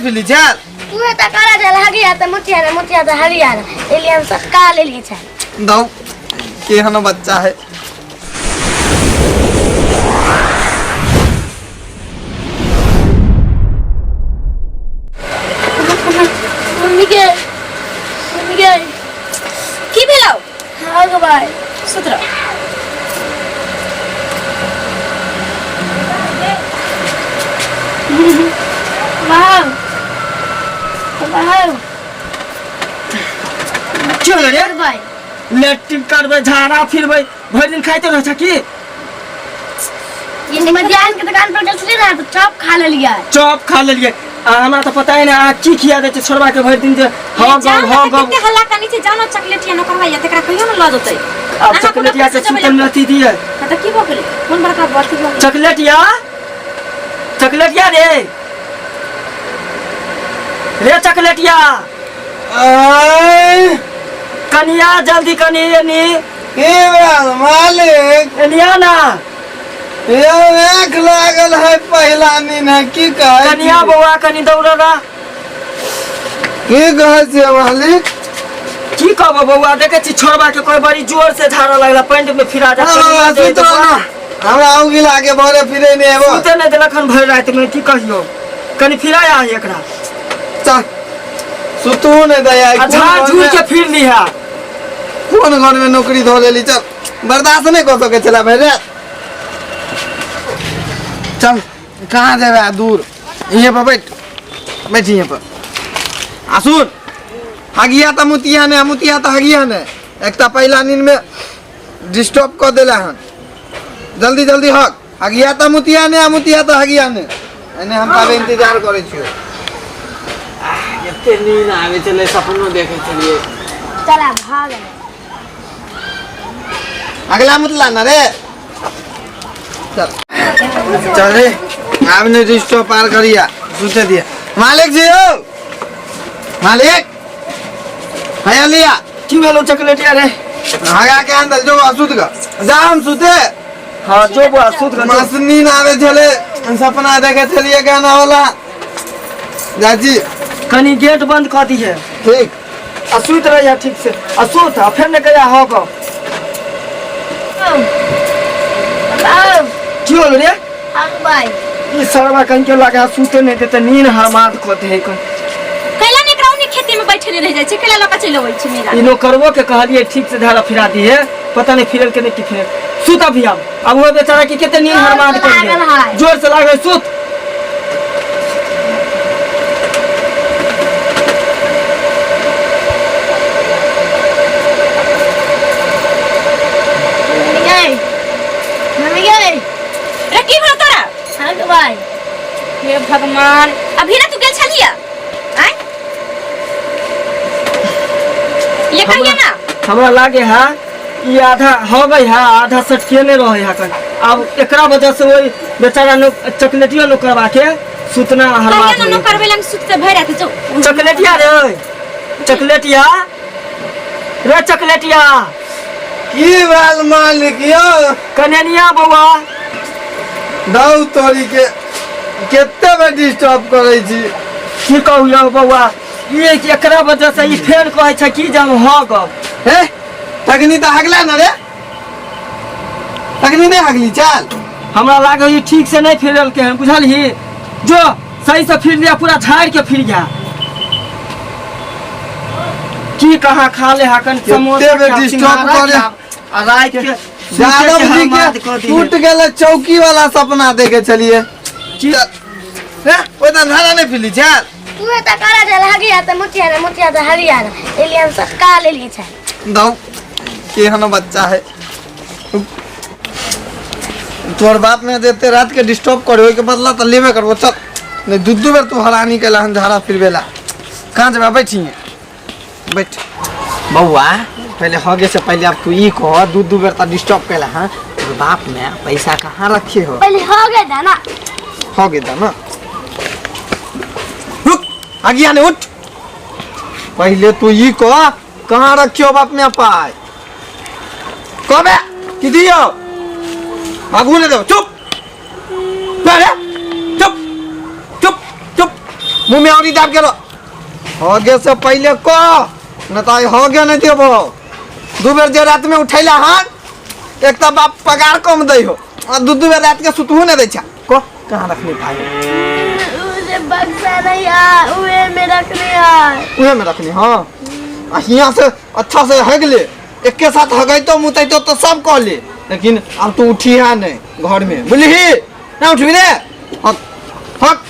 फिरली छल तू तऽ करा छल हगिया तऽ मुठिया ने मुठिया तऽ हगिया ने एलियै हम सटका लेलियै छल दौ केहन बच्चा है मम्मी के मम्मी के की भेलौ हाँ गो भाई सुत रह वाह वाह की होलै रे भाई लैट्रिन करबै झाड़ा फिरबै भरि दिन खाइते रहै छ की ये मध्याह्न के दुकान पर गेल छलियै ने तऽ चॉप खा लेलियै चॉप खा लेलियै आ हमरा तऽ पता नहि अहाँ की खिया दै छै छोड़बा के भरि दिन जे हँ जाओ गब ना हँ तऽ गब कते हल्ला कनी छै जाओ ना चॉकलेट या नौकर भैया तकरा कहियो ना लऽ जेतै आब अहाँ चॉकलेटिया कोनो के पैसा सुतल अथी दियै हाँ तऽ की भऽ गेलै कोन बड़का अथी भऽ गेलै चॉकलेटिया चॉकलेटिया रे रे चॉकलेटिया आय कनिया जल्दी कनी एनी की भेल मालिक एनिया ना यौ आँख लागल है पहिला नीन है की कहै कनिया छी? बौआ कनी दौड़ ना की कहै छियै मालिक की कहबो बौआ देखे छी छोड़बा के कोई बड़ी जोर से झाड़ा लगला पैंट में फिरा जा हाँ, सुति रह ना। हमरा औंगी लागे भरे फिरे नहि एबो सुते नहि देलक हन भरि राति में की कहियो कनी फिरा आ एकरा चल सुतू नहि दैया आ झाड़ झूड़ के फिर लिहा कोन घर में नौकरी धो लेली चल बर्दाश्त नहीं कऽ सकै छला भाई रे चल कहाँ जेबै आ दूर इहें पर बैठ बैठ इहें पर आ सुन हगिया तऽ मुतिया ने मुतिया तऽ हगिया ने एकटा पहिला नींद में डिस्टर्ब कऽ देला हन जल्दी जल्दी हक हगिया तऽ मुतिया ने आ मुतिया तऽ हगिया ने एने हम ताबे इंतजार करै छियो एते नींद आबै छलै सपनो देखै छलियै चला भऽ गेलै अगला मुतला ना रे चल चल रे आब नहीं रिश्तो पार करिया सुते दिया मालिक जी हो मालिक भैया लिया की भेलो चॉकलेटिया रे हगा के अंदर जो सुत ग जा हम सुते हाँ जो बौआ सुत ग मस्त नींद आवे छले सपना देखे छलिए गाना वाला जाची कनी गेट बंद कऽ दिहे ठीक आ सुति रहिया ठीक से आ सुत आ फेर ने कहिया हो गो की होल रे ई सरवा कहीं के लगा सुते नहीं देते नींद हरमाद कऽ दे कन कैला ने एकरा ओने खेती में बैठले रह जाइ छै कैला लऽ कऽ चलि अबै छै मेला ई नौकरवो के कहलिए ठीक से झाड़ा फिरा दिहे पता नहीं फिरल के नहीं की फिरल सुत अभी अब अब वो बेचारा के कते नींद हरमाद जोर से कर लागल है। जोर से लागल सुत मम्मी गई मम्मी गई रे की भेल तोरा हाँ गो भाई हे भगवान अभी ना तू गेल छलिया आय ये कहिया ना हमरा लागे है ई आधा हो गई है आधा सटके नहीं रहे है कन अब एकरा वजह से वही बेचारा नो चॉकलेटियो नो करवा के सुतना कहिया हरमाद ना होई। नो करबे हम सुतते भरि रात जो चॉकलेटिया रे ओए चॉकलेटिया रे चॉकलेटिया की भेल मालिक यौ कन्हैया बौआ दौ तोरी के कते बेर डिस्टर्ब करै छी की कहू यौ बौआ ई एकरा वजह से ई फेर कहै छै कि जे हम हो गब हे तखनी तऽ हगला न रे तखनी नहि हगली चल हमरा लागल ई ठीक से नहीं फिरलकै हन बुझलही जो सही से फिर लिया पूरा झाड़ के फिर गया की कहाँ खा ले हकन समोसा बेर खा, disturb सिंघाड़ा करे। खा, आ रात के यादव जी के टूट गेल चौकी वाला सपना देखे छलिए की हे ओइ तऽ अन्धारा नहि फिरली चल तू तऽ करा छल हगिया तऽ मुठिया ने मुठिया तऽ हगिया ने एलियै हम सटका लेलियै छल दौ केहन बच्चा है तोहर बाप में जेते रात के डिस्टर्ब करे ओहिके बदला तऽ लेबे करबो चल नहीं दू दू बेर तू हरानी केला हन झाड़ा फिरबेला कहाँ जेबा बैठिए बैठ बौआ पहले हगे से पहले अब तू ई कह दू दू बेर तऽ डिस्टर्ब केला हन तोहर बाप में पैसा कहाँ रखे हो पहिले हो गए दा ना हो गेल ना रुक आगिया ने उठ पहले तू ई कह कहाँ रखियो बाप में पाय कहबे कि दियो आगू ने देबो चुप अरे चुप चुप चुप मुँह में औरी दाब गेलो। हगे से पहले कह न तो आई हगे नहीं देबो। दू बेर जे रात में उठैला हन, एक तो बाप पगार कम दै हो आ दू दू बेर रात के सुतहु नहीं दै छा। कह कहाँ रखनी पाई? उ जे बक्सा नहीं है उहे में रखने है। उहे में रखनी। हाँ, आ हियाँ से अच्छा से हग ले, एके साथ हगैतो मुतैतो तो सब कह ले, लेकिन अब तू उठी है नहीं घर में, बुझलिही ना? उठबी रे? हक हक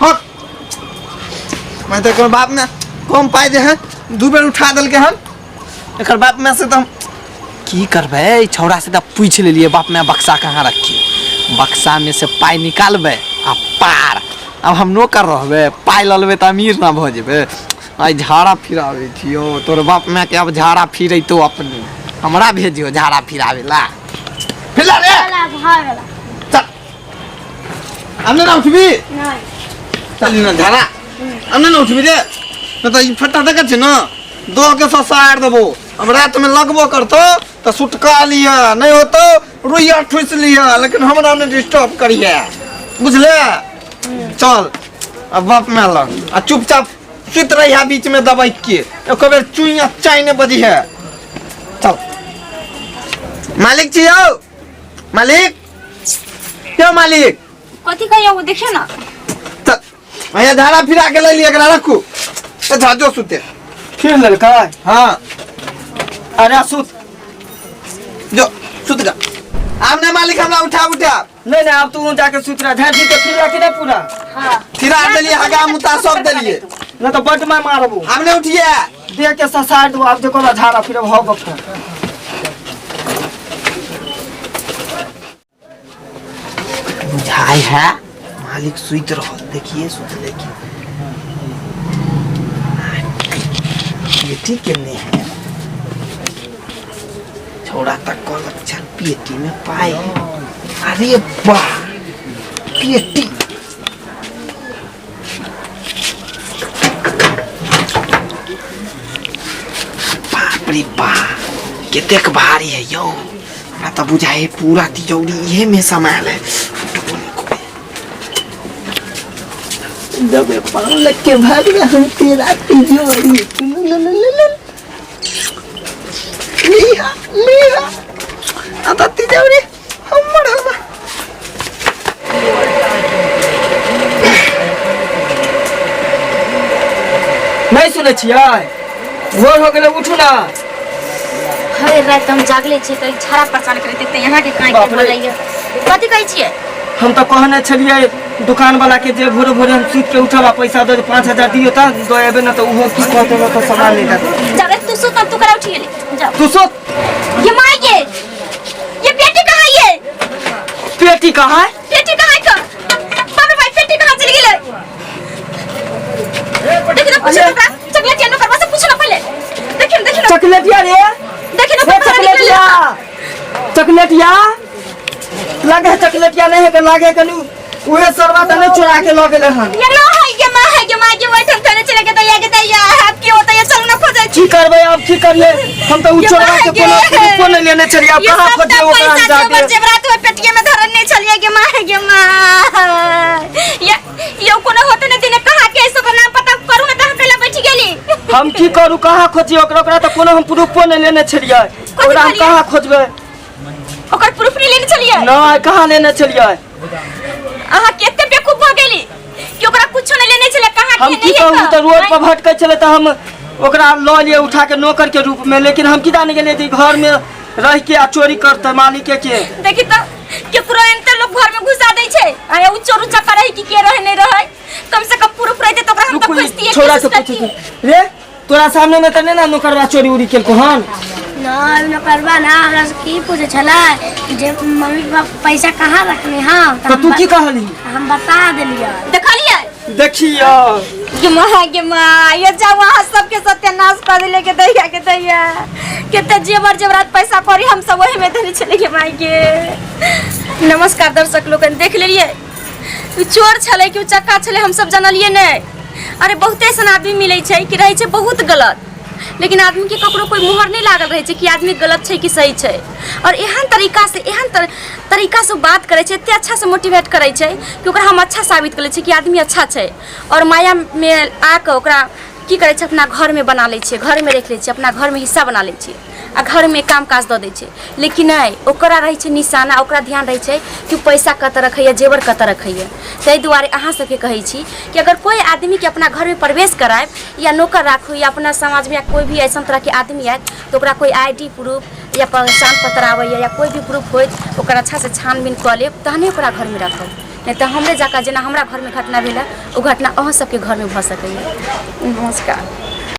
हक। मैं तो एकर बाप में कम पाइ दे हन, दू बेर उठा देलकै हन। एकर बाप में से तऽ हम की करबै? ई छौड़ा से तऽ पूछि लेलियै बाप में बक्सा कहाँ रखिए, बक्सा में से पाइ निकालबै आ पार। अब हम नौकर रहबै, पाइ लऽ लेबै तऽ अमीर ना भऽ जेबै। आइ झाड़ा फिराबै छियौ तोर बाप माय के, अब झाड़ा फिरेतौ अपने, हमरा भेजियो झाड़ा फिराबै ला। फिरा रे। चल आब भऽ गेल। चल, अब नहि ने उठबी? नहीं। चल ना झाड़ा, अब नहि ने उठबी रे? नहि तऽ ई फट्टा देखै छी ने, दऽ के ससार देबो। अब रात में लगबो करतो तऽ सुटका लिअ, नहि होतो रुइया ठुसि लिअ, लेकिन हमरा नहि डिस्टर्ब करिहे, बुझले? चल अब बाप माय लग आ चुपचाप सुति रहिया, बीच में दबाई के एको बेर चुइया चाय नहि बजिहे। चल। मालिक छी यौ, मालिक यौ, मालिक। कथी कहियो? देखियो ना। चल भैया, झाड़ा फिरा के ले लियै, एकरा रखू। ए झाजो सुते। फिर लेलकै? हाँ। अरे सुत। जो सुत जा। आब ने मालिक हमरा उठा उठा। नहीं नहीं, अब तू जाके सुत रहा। ध्यान ठीक फिर रखी ना पूरा? हाँ। फिरा देलियै, हगा मुता सब देलियै। न तो बड मार मारबू। आब ने उठिए। देह के ससार दू। आब देखो झाड़ा फिर हो गप। बुझाइ है मालिक सुति रहल। देखिए सुतले की। पेटी केने है छौड़ा तक कहलक छल पेटी में पाइ है। अरे वाह, पेटी! बाप रे बाप, कतेक भारी है यौ! हमरा तऽ बुझाइ है पूरा तिजौरी इहे में समायल है। दबे पाँव लग के भाग रहा हूँ तेरा तिजोरी। लिहा लिहा, आ तऽ तिजोरी हमर हमर। नहीं सुनै छियै? भोर हो गेलै, उठू ना। हर राति हम जागले छियै तऽ झाड़ा परेशान करैत तऽ यहाँ के काहे बाप के रे। बोलैया? कथी कहै छियै? हम तऽ कहने छलियै दुकान वाला के जे भोरे भोरे हम सुति के उठब आ पैसा दऽ 5000 दियौ तऽ दऽ एबै, ना तऽ ओहो की कहतै, तऽ सामान नहि देतै। जागले तू सुत, तू करा उठी गेली जा। तू सुत। ये माई ये ये पेटी कहाँ ये? पेटी कहाँ है? पेटी कहाँ है का? बाप रे भाई, पेटी कहाँ चली गेलै? देखिए ना, पूछो ना चॉकलेट या करवा से पूछो ना पहले। देखिए ना, देखिए ना। चॉकलेटिया रे। देखिए ना। हे चॉकलेटिया, चॉकलेटिया लागे है, चॉकलेटिया नहीं है के लागे कनु उहे सरवा त नहीं चुरा के ल गेलै हन। ये लो है ये मां है ये मां ये बैठन थने चले के दैया के दैया, अब की होता है? चलो ना खोजे। की करबै अब? की करिए हम? तऽ उ ये चोरवा के माँ कोनो गे। प्रूफो नहीं लेने छलियै। अब ये कहाँ सब खोजिए तो ओकरा हम पैसा जाके? जेवर जेवरात हुए पेटिए में धरन नहीं चलिए गे मां है गे मां। ये यो कोनो होते नहीं दिने कहाँ के सब नाम पता करू ना, कहाँ कैला बैठ गेली? हम की करू? कहाँ खोजिए ओकरा? ओकरा तऽ कोनो हम प्रूफो नहीं लेने छलियै। ओकरा हम कहलियै? कहाँ खोजबै? ओकर प्रूफ नहीं लेने चलिए? नहीं, कहाँ लेने छलियै? अहाँ केते बेवकूफ भ गेली कि ओकरा कुछो नहीं लेने छले, कहाँ हम के की नहीं कहू? है तऽ रोड पर भटकै छलै तऽ हम ओकरा लऽ लिए उठा के नौकर के रूप में, लेकिन हम की जाने गेलियै जे घर में रह के आ चोरी करतै मालिके के। देखी तो केकरो एनते लोग घर में घुसा दै छै आ उ चोरू चक्का रहे कि के रहे नहीं रहे, कम से कम प्रूफ रहते तो ओकरा हम तो रुकू, ई खोजतिए। छोरा से पूछै छी। रे, तोरा सामने में तऽ नहि ने नौकरवा चोरी उरी केलको हन? ना, नौकरबा ना हमरा से की पूछे छलै जे मम्मी पापा पैसा कहाँ रखने हाँ। तऽ तू की कहली? हम बता देलियै। देखलिए? देखियो। गे माँ गे माँ, ये जाओ, अहाँ सबके सत्यानाश कर देले के दैया के दैया। केते जेवर जेवरात पैसा करी हम सब वही में देने छले गे माई गे। नमस्कार दर्शक लोगन, देख लेलिए उ चोर छलै कि उ चक्का छलै हम सब जानलिए नहीं। अरे बहुते ऐसन आदमी मिलै छै कि रहै छै बहुत गलत। लेकिन आदमीके ककरो कोइ मोहर नहि लागल रहै छै कि आदमी गलत छै कि सही छै। आओर एहन तरीकासँ, एहन तरीकासँ बात करै छै, एते अच्छासँ मोटिवेट करै छै कि ओकरा हम अच्छा साबित कऽ लै छियै कि आदमी अच्छा छै। आओर मायामे आकऽ ओकरा की करै छै, अपना घरमे बना लै छियै, घरमे राखि लै छियै, अपना घरमे हिस्सा बना लै छियै आ घरमे काम काज दऽ दै छै। लेकिन नहि, ओकरा रहै छै निशाना, ओकरा ध्यान रहै छै कि पैसा कतऽ रखैए, जेवर कतऽ रखैए। ताहि दुआरे अहाँ सबके कहै छी कि अगर कोइ आदमीके अपना घरमे प्रवेश करायब या नौकर राखू या अपना समाजमे या कोइ भी अइसन तरहके आदमी आयत, तऽ ओकरा कोइ I D proof या पहचान पत्र आबैए या कोइ भी प्रूफ होइत, ओकर अच्छासँ छानबीन कऽ लेब, तहने ओकरा घरमे राखब। नहि तऽ हमरे जकाँ, जेना हमरा घरमे घटना भेल हँ, ओ घटना अहाँ सबके घरमे भऽ सकैए। नमस्कार।